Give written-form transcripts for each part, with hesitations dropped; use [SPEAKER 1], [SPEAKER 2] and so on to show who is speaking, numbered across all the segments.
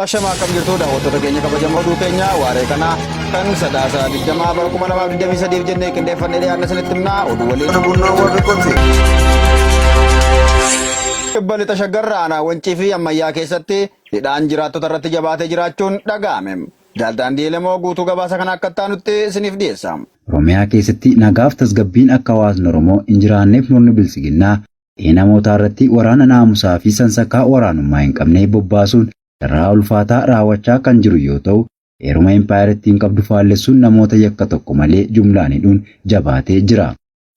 [SPEAKER 1] Ashamaa akkam jirtu daawwattoota keenya kabajamoo oduu keenya waaree kanaa kan Sadaasa 20 bara 2023 jennee qindeeffannee dhiyaanne isinitti himna oduu waliin.
[SPEAKER 2] Bunnoo warri kote.
[SPEAKER 1] Kibba Lixa Shaggar aanaa Wancii fi Ammayyaa keessatti hidhaan jiraattota irratti jabaatee jiraachuun dhaga'ame. Jaal Daandii Elemoo guutuu gabaasa kana akka itti aanutti isiniif dhiyeessa.
[SPEAKER 3] Oromiyaa keessatti nagaaf tasgabbiin akka hawaasni Oromoo hin jiraanneef murni Biltsiginnaa qe'ee namootaa irratti waraana naamusaa fi sansakaa waraanummaa hin qabne bobbaasuun dararaa ulfaataa raawwachaa kan jiru yoo ta'u, heeruma impaayerattiin qabdu faallessuun namoota yakka tokko malee jumlaan hidhuun jabaatee jira.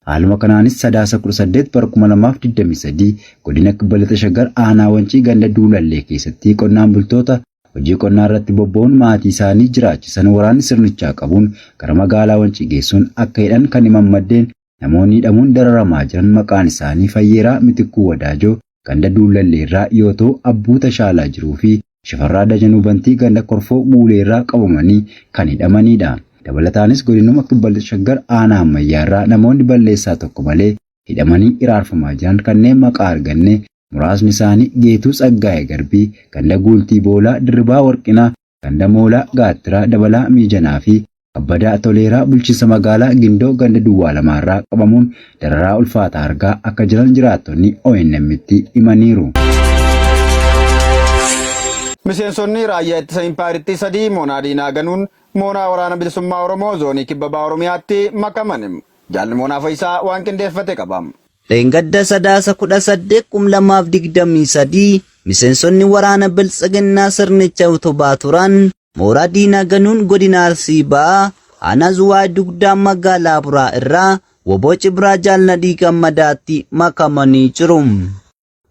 [SPEAKER 3] Haaluma kanaanis Sadaasa 18 bara 2023 godina Kibba Lixa Shaggar aanaa Wancii ganda Duulallee keessatti qonnaan bultoota hojii qonnaa irratti bobba'uun maatii isaanii jiraachisan waraanni sirnichaa qabuun gara magaalaa Wancii geessuun akka hidhan kan himan maddeen, namoonni hidhamuun dararamaa jiran maqaan isaanii Fayyeeraa Mitikkuu Wadaajoo ganda Duullallee irraa yoo ta'u, Abbuu Tashaalaa Jiruu fi Shifarraa Dajanuu Bantii ganda Korfoo Guulee irraa qabamanii kan hidhamaniidha. Dabalataanis godinuma Kibba Lixa Shaggar aanaa Ammayyaa irraa namoonni balleessaa tokko malee hidhamanii hiraarfamaa jiran kanneen maqaa arganne muraasni isaanii Geetuu Tsaggaayee Garbii ganda Guultii Boolaa, Dirribaa Warqinaa ganda Moolaa Gaattiraa, Dabalaa Miijanaa fi Kabbadaa Toleeraa bulchiinsa magaalaa Gindoo ganda Duwwaa 2 irraa qabamuun dararaa ulfaataa argaa akka jiran jiraattonni ONM'tti himaniiru.
[SPEAKER 1] Miseensonni raayyaa ittisa impaayerittii 3 moonaa diinaa ganuun moonaa Waraana Bilisummaa Oromoo Zoonii Kibba Baha Oromiyaatti makaman. Jaalli Moonaa Fayisaa waan qindeeffate qaba.
[SPEAKER 4] Dheengadda Sadaasa 18, 2023 miseensonni waraana Biltsiginnaa sirnicha utubaa turan mooraa diinaa ganuun godina Arsii Ba'aa aanaa Zuwaay Dugdaa magaalaa Buraa irraa wbo Cibraa Jaal Nadhii Gammadaatti makamanii jiru.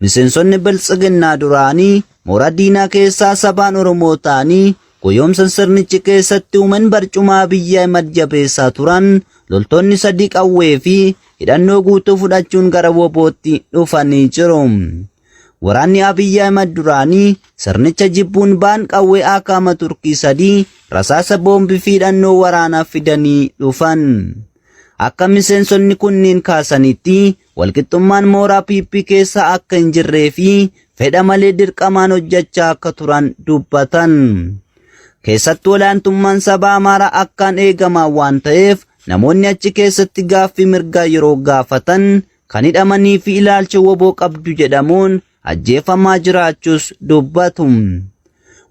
[SPEAKER 4] Miseensonni Biltsiginnaa duraanii mooraa diinaa keessaa sabaan Oromoo ta'anii goyoomsan sirnichi keessatti uumen barcuma Abiy Ahimad jabeessaa turan loltoonni sadii qawwee fi hidhannoo guutuu fudhachuun gara WBOtti dhufanii jiru. Waraanni Abiy Ahimad duraanii sirnicha jibbuun ba'an qawwee akaama Turkii 3, rasaasa boombii fi hidhannoo waraanaa fidanii dhufan. Akka miseensonni kunniin kaasanitti walqixxummaan mooraa PP keessa akka hin jirree fi fedha malee dirqamaan hojjechaa akka turan dubbatan. Keessattuu olaantummaan saba Amaaraa akkaan eegamaa waan ta'eef namoonni achi keessatti gaaffii mirgaa yeroo gaafatan kan hidhamanii fi ilaalcha wbo qabdu jedhamuun ajjeefamaa jiraachuus dubbatu.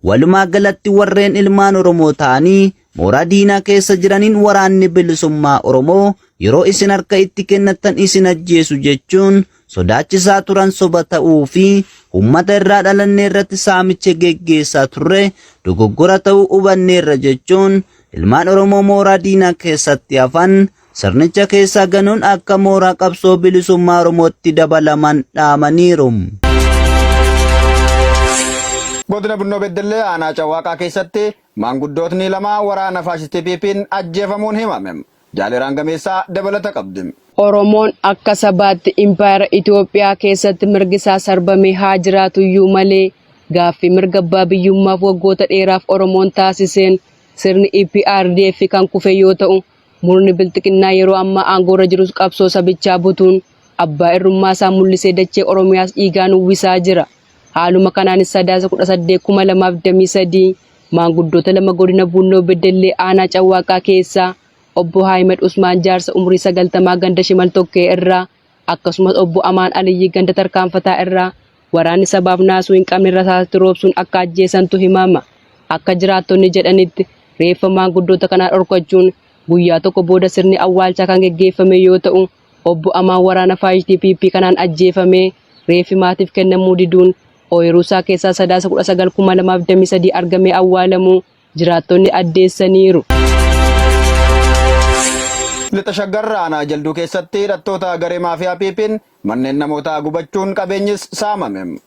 [SPEAKER 4] Walumaa galatti warreen ilmaan Oromoo ta'anii mooraa diinaa keessa jiraniin waraanni bilisummaa Oromoo yeroo isin harka itti kennattan isin ajjeesu jechuun sodaachisaa turan soba ta'uu fi uummata irraa dhalanne irratti saamicha geggeessaa turre dogoggora ta'uu hubanneerra jechuun ilmaan Oromoo mooraa diinaa keessatti hafan sirnicha keessaa ganuun akka mooraa qabsoo bilisummaa Oromootti dabalaman dhaamaniiru.
[SPEAKER 1] Godina Bunnoo Beddellee aanaa Cawwaaqaa keessatti maanguddootni 2 waraana faashistii PPn ajjeefamuun himame. Jaal Gameessaa dabalata qabdi.
[SPEAKER 5] Oromoon akka sabaatti impaayera Itoophiyaa keessatti mirgi isaa sarbamee haa jiraatuyyuu malee gaaffii mirga abbaa biyyummaaf waggoota dheeraaf Oromoon taasiseen sirni EPRDF kan kufe yoo ta'u, murni bilxiqinnaa yeroo ammaa aangoorra jirus qabsoo sabichaa butuun abbaa irrummaa isaa mul'isee dachee Oromiyaas dhiigaan uwwisaa jira. Haaluma kanaanis Sadaasa 18, 2023 maanguddoota 2 godina Buunnoo Beddellee aanaa Cawwaaqaa keessaa Obbo Haayimed Usmaan jaarsa umurii 90 ganda Shimal Tokkee irraa akkasumas Obbo Amaan Aliyyii ganda Tarkaanfataa irraa waraanni sabaaf naasuu hin qabne rasaasatti roobsuun akka ajjeesantu himama. Akka jiraattonni jedhanitti reeffa maanguddoota kanaa dhorkachuun guyyaa tokko booda sirni awwaalchaa kan geggeeffame yoo ta'u, Obbo Amaan waraana faashistii PP kanaan ajjeefamee reeffi maatiif kennamuu diduun ooyiruusaa keessaa Sadaasa 19, 2023 argamee awwaalamuu jiraattonni addeessaniiru.
[SPEAKER 1] Lixa Shaggar aanaa Jalduu keessatti hidhattoota garee maafiyaa PPn manneen namootaa gubachuun qabeenyis saamame.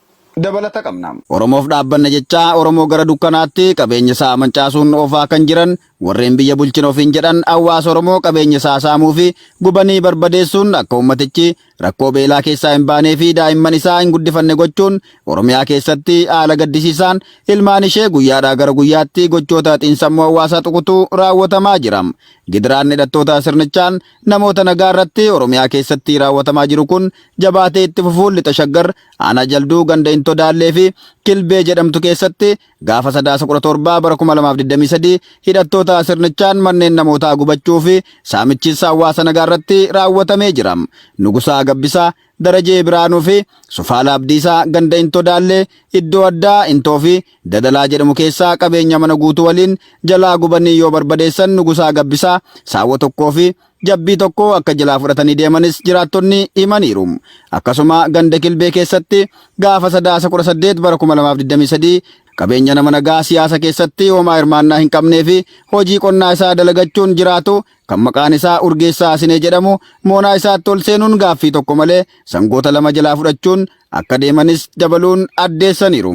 [SPEAKER 1] Dabalata qabna. Oromoof dhaabbanna jechaa Oromoo gara dukkanaatti qabeenya isaa mancaasuun oofaa kan jiran warreen biyya bulchina ofiin jedhan hawaasa Oromoo qabeenya isaa saamuu fi gubanii barbadeessuun akka uummatichi rakkoo beelaa keessaa hin baanee fi daa'imman isaa hin guddifanne gochuun Oromiyaa keessatti haala gaddisiisaan ilmaan ishee guyyaadhaa gara guyyaatti gochoota xiinsammuu hawaasaa tuqutu raawwatamaa jira. Gidiraan hidhattoota sirnichaan namoota nagaa irratti Oromiyaa keessatti raawwatamaa jiru kun jabaatee itti fufuun lixa Shaggar aanaa Jalduu ganda Intoo Daallee fi Kilbee jedhamtu keessatti gaafa Sadaasa 17 bara 2023 hidhattoota sirnichaan manneen namootaa gubachuu fi saamichis hawaasa nagaa irratti raawwatamee jira. Nugusaa Gabbisaa, Darajee Biraanuu fi Sufaala Abdiisaa ganda Intoo Daallee iddoo addaa Intoo fi Dadalaa jedhamu keessaa qabeenya mana guutuu waliin jalaa gubanii yoo barbadeessan Nugusaa Gabbisaa saawwa tokkoo fi jabbii tokko akka jalaa fudhatanii deemanis jiraattonni himaniiru. Akkasuma ganda Kilbee keessatti gaafa Sadaasa 18 bara 2023 qabeenya nama nagaa siyaasa keessatti homaa hirmaannaa hin qabnee fi hojii qonnaa isaa dalagachuun jiraatu kan maqaan isaa Urgeessaa Asinee jedhamu moonaa isaatti ol seenuun gaaffii tokko malee sangoota lama jalaa fudhachuun akka deemanis dabaluun addeessaniiru.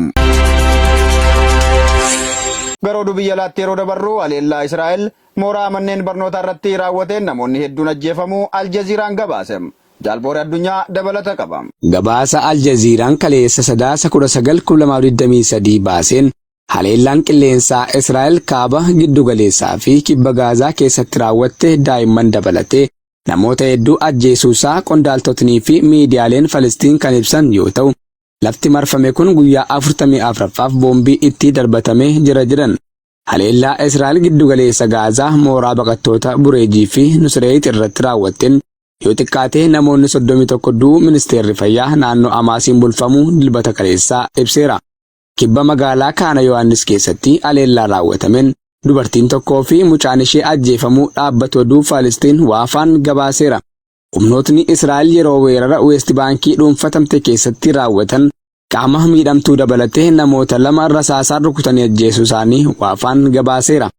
[SPEAKER 1] Gara oduu biyya alaatti yeroo dabarru haleellaa Israa'el mooraa manneen barnootaa irratti raawwateen namoonni hedduun ajjeefamuu Aljaziiraan gabaase. Jaalbooree Addunyaa dabalata qaba.
[SPEAKER 2] Gabaasa Aljaziiraan kaleessa Sadaasa 19, 2023 baaseen haleellaan qilleensaa Israa'el kaaba, giddugaleessaa fi kibba Gaazaa keessatti raawwatte daa'imman dabalatee namoota hedduu ajjeesuusaa qondaaltotnii fi miidiyaaleen Falisxiin kan ibsan yoo ta'u, lafti marfame kun guyyaa 44ffaaf boombii itti darbatamee jira jedhan. Haleellaa Israa'el giddugaleessa Gaazaa mooraa baqattoota Bureejii fi Nusreeyit irratti raawwatteen yoo xiqqaate namoonni 31 du'uu ministeerri fayyaa naannoo Hamaasiin bulfamu Dilbata kaleessaa ibseera. Kibba magaalaa Kaana Yohaannis keessatti haleellaa raawwatameen dubartiin tokkoo fi mucaan ishee ajjeefamuu dhaabbati oduu Faalisxiin Waafaan gabaaseera. Humnootni Israa'el yeroo weerara Weest Baankii dhuunfatamte keessatti raawwatan qaama miidhamtuu dabalatee namoota lama rasaasaan rukutanii ajjeesuu isaanii Waafaan gabaaseera.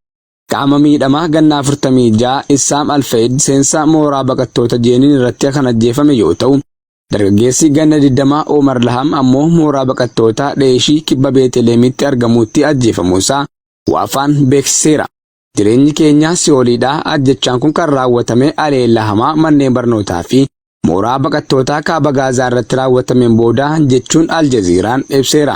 [SPEAKER 2] Qaama miidhamaa ganna 46 Issaam Alfayid seensa mooraa baqattoota Jeeniin irratti kan ajjeefame yoo ta'u, dargaggeessi ganna 20 Omar Laham ammoo mooraa baqattoota Dheeshii kibba Beeteleemitti argamuutti ajjeefamuusaa Waafaan beeksiseera. Jireenyi keenya si'ooliidha ajjechaan kun kan raawwatame haleellaa hamaa manneen barnootaa fi mooraa baqattootaa kaaba Gaazaa irratti raawwatameen booda jechuun Aljaziiraan ibseera.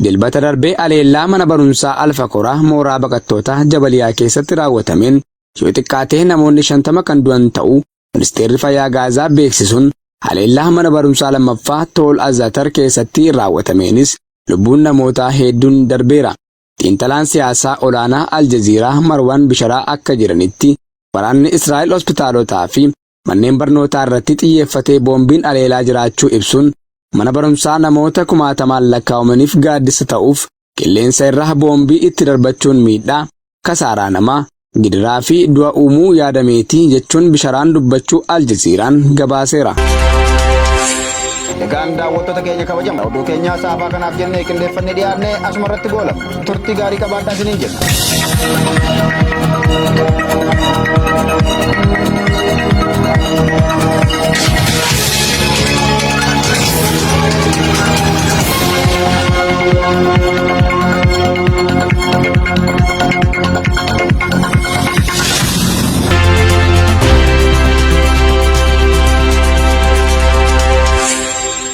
[SPEAKER 2] Dilbata darbe haleellaa mana barumsaa Alfakoraa mooraa baqattootaa Jabaliyaa keessatti raawwatameen yoo xiqqaate namoonni 50 kan du'an ta'uu Ministeerri Fayyaa Gaazaa beeksisuun haleellaa mana barumsaa lammaffaa Tool Azatar keessatti raawwatameenis lubbuun namootaa hedduun darbeera. Xiinxalaan siyaasaa olaanaa Aljaziiraa Marwaan Bisharaa akka jedhanitti waraanni Israa'el hospitaalotaa fi manneen barnootaa irratti xiyyeeffatee boombiin haleelaa jiraachuu ibsuun mana barumsaa namoota kumaatamaan lakkaa'amaniif gaaddisa ta'uuf qilleensa irra boombii itti darbachuun miidhaa, kasaaraa namaa, gidiraa fi du'a uumuu yaadameeti jechuun Bisharaan dubbachuu Aljaziiraan gabaaseera.
[SPEAKER 1] Egaan daawwattoota keenya kabajama oduu keenyaa saafaa kanaaf jennee qindeeffannee dhiyaanne asuma irratti goolabna. Turtii gaarii qabaadhaa isiniin jenna.